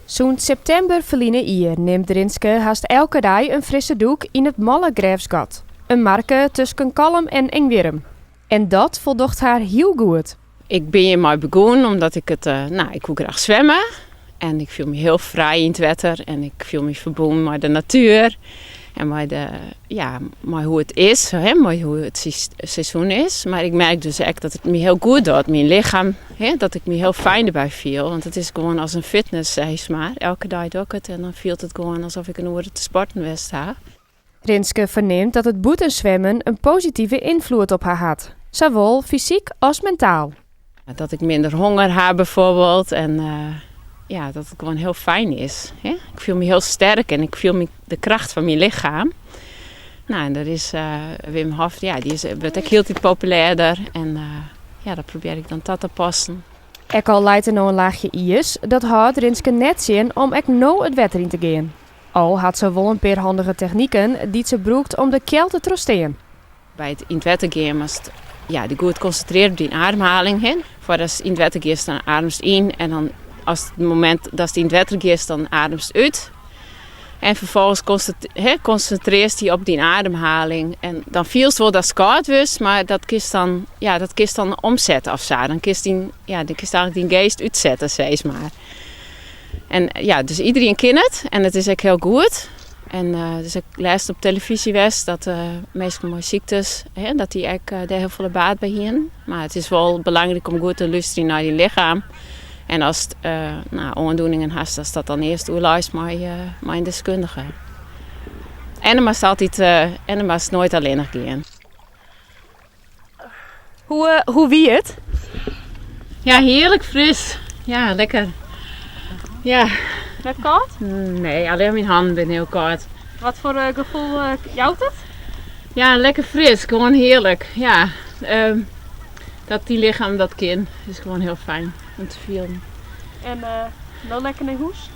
Sûnt septimber ferline jier nimt Rinske hast elke dei in frisse dûk yn it Mallegrêfsgat, in marke tusken Kollum en Ingwierrum. En dat foldocht har hiel goed. Ik bin hjirmei begûn omdat ik it, no, ik woe graach swimme en ik fiel my hiel frij yn it wetter en ik fiel my ferbûn mei de natuer en mei de, ja, mei hoe it is, hè, mei hoe it seizoen is. Mar ik merk dus ek dat it my hiel goed docht, myn lichem, hè, dat ik my hiel fijn derby fiel. Want it is gewoan as in fitness, sis mar. Elke dei doch ik it en dan fielt it gewoan asof ik in oere te sporten west ha. Rinske fernimt dat it bûtenswimmen in positive ynfloed op har hat, sawol fysyk as mentaal. Dat ik minder honger ha bijvoorbeeld en ja, dat it gewoan hiel fijn is. Ik fiel my hiel sterk en ik fiel de kracht fan myn lichem. No, en der is Wim Hof, ja, dy is, wurdt ek hieltyd populêrder en ja, dat probearje ik dan ta te passen. Ek al leit der no in laachje iis, dat hâldt Rinske net tsjin om ek no it wetter yn te gean. Al hat se wol in pear handige techniken dy't se brûkt om de kjeld te trochstean. By it yn it wetter gean moatst ja, dy goed konsintrearje op dyn ademhaling. Hè. Foardatst yn it wetter giest, dan ademst yn en dan as it momint datst yn it wetter giest, dan ademst út. En ferfolgens konsintrearst dy op dyn ademhaling en dan fielst wol datst kâld wurdst, mar dat kinst dan, ja, dat kinst dan omsette of sa. Dan kinst dyn, ja, dan kinst eigentlik dyn geast útsette, sis mar. En ja, dus iderien kin it en it is ek hiel goed. En dus ek lêsten op telefyzje west dat minsken mei syktes, hè, dat dy ek dêr hiel folle baat by hienen. Mar it is wol belangryk om goed te lústerjen nei dyn lichem. En ast no, oandoeningen hast, datst dat dan earst oerleist mei, mei in deskundige. En dan moatst altyd, en dan moatst noait allinnich gean. Hoe, hoe wie it? Ja, hearlik fris. Ja, lekker. Ja. Net kâld? Nee, allinnich myn hannen binne hiel kâld. Wat foar eh, gefoel eh, jout it? Ja, lekker fris. Gewoan hearlik. Ja. Ehm, dat dyn lichem dat kin, is gewoan hiel fijn om te fielen. En uh, no lekker nei hûs?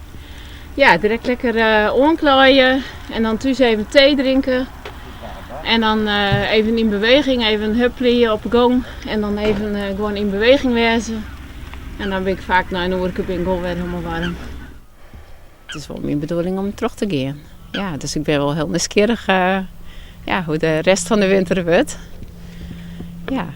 Ja, direkt lekker uh, oanklaaie en dan thús even tee drinke. En dan uh, even yn beweging, even huppelje op de gong en dan even uh, gewoan yn beweging wêze. En dan bin ik faak nei in oerke bin ik gewoan wer hielendal waarm. It is wol myn bedoeling om troch te gean. Ja, dus ik bin wol hiel nijsgjirrich uh, ja, hoe't de rest fan de winter wurdt. Ja.